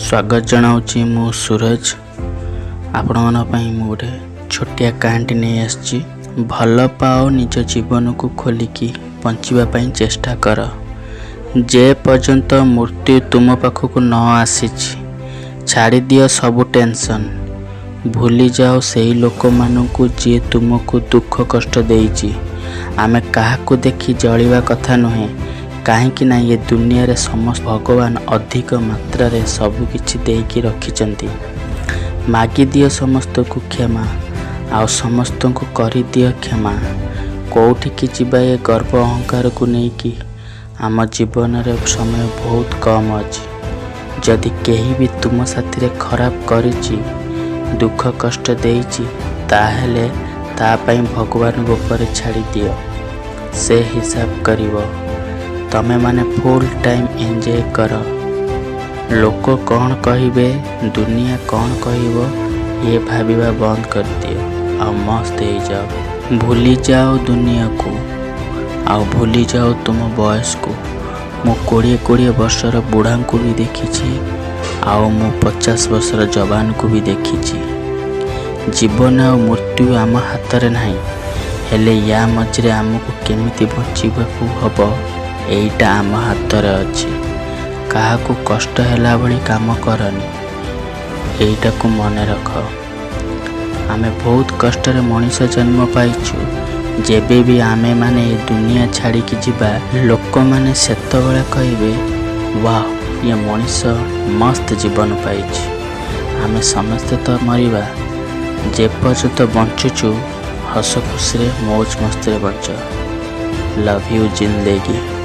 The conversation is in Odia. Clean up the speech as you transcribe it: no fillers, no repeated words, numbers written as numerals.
ସ୍ୱାଗତ ଜଣାଉଛି। ମୁଁ ସୁରଜ, ଆପଣମାନଙ୍କ ପାଇଁ ମୁଁ ଗୋଟେ ଛୋଟିଆ କାହାଣୀଟି ନେଇ ଆସିଛି। ଭଲ ପାଅ, ନିଜ ଜୀବନକୁ ଖୋଲିକି ବଞ୍ଚିବା ପାଇଁ ଚେଷ୍ଟା କର, ଯେ ପର୍ଯ୍ୟନ୍ତ ମୃତ୍ୟୁ ତୁମ ପାଖକୁ ନ ଆସିଛି। ଛାଡ଼ିଦିଅ ସବୁ ଟେନସନ୍, ଭୁଲିଯାଅ ସେଇ ଲୋକମାନଙ୍କୁ ଯିଏ ତୁମକୁ ଦୁଃଖ କଷ୍ଟ ଦେଇଛି। ଆମେ କାହାକୁ ଦେଖି ଜଳିବା କଥା ନୁହେଁ, କାହିଁକି ନା ଏ ଦୁନିଆରେ ସମସ୍ତ ଭଗବାନ ଅଧିକ ମାତ୍ରାରେ ସବୁକିଛି ଦେଇକି ରଖିଛନ୍ତି। ମାଗିଦିଅ ସମସ୍ତଙ୍କୁ କ୍ଷମା ଆଉ ସମସ୍ତଙ୍କୁ କରିଦିଅ କ୍ଷମା। କୋଉଠିକି ଯିବା ଏ ଗର୍ବ ଅହଙ୍କାରକୁ ନେଇକି? ଆମ ଜୀବନରେ ସମୟ ବହୁତ କମ୍ ଅଛି। ଯଦି କେହି ବି ତୁମ ସାଥିରେ ଖରାପ କରିଛି, ଦୁଃଖ କଷ୍ଟ ଦେଇଛି, ତାହେଲେ ତା ପାଇଁ ଭଗବାନଙ୍କ ଉପରେ ଛାଡ଼ିଦିଅ, ସେ ହିସାବ କରିବ। ତମେମାନେ ଫୁଲ୍ ଟାଇମ୍ ଏନ୍ଜୟ କର। ଲୋକ କ'ଣ କହିବେ, ଦୁନିଆ କ'ଣ କହିବ, ଇଏ ଭାବିବା ବନ୍ଦ କରିଦିଅ ଆଉ ମସ୍ତ ହେଇଯାଅ। ଭୁଲିଯାଅ ଦୁନିଆକୁ ଆଉ ଭୁଲିଯାଅ ତୁମ ବୟସକୁ। ମୁଁ 20 20 ବର୍ଷର ବୁଢ଼ାଙ୍କୁ ବି ଦେଖିଛି ଆଉ ମୁଁ 50 ବର୍ଷର ଯବାନକୁ ବି ଦେଖିଛି। ଜୀବନ ଆଉ ମୃତ୍ୟୁ ଆମ ହାତରେ ନାହିଁ, ହେଲେ ୟା ମଝିରେ ଆମକୁ କେମିତି ବଞ୍ଚିବାକୁ ହବ, ଏଇଟା ଆମ ହାତରେ ଅଛି। କାହାକୁ କଷ୍ଟ ହେଲା ଭଳି କାମ କରନି, ଏଇଟାକୁ ମନେ ରଖ। ଆମେ ବହୁତ କଷ୍ଟରେ ମଣିଷ ଜନ୍ମ ପାଇଛୁ। ଯେବେ ବି ଆମେମାନେ ଏ ଦୁନିଆ ଛାଡ଼ିକି ଯିବା, ଲୋକମାନେ ସେତେବେଳେ କହିବେ, "ୱାହ, ଇଏ ମଣିଷ ମସ୍ତ ଜୀବନ ପାଇଛି।" ଆମେ ସମସ୍ତେ ତ ମରିବା। ଯେପର୍ଯ୍ୟନ୍ତ ବଞ୍ଚୁଛୁ, ହସ ଖୁସିରେ ମୌଜ ମସ୍ତିରେ ବଞ୍ଚ। Love you ଜିନ୍ଦଗି।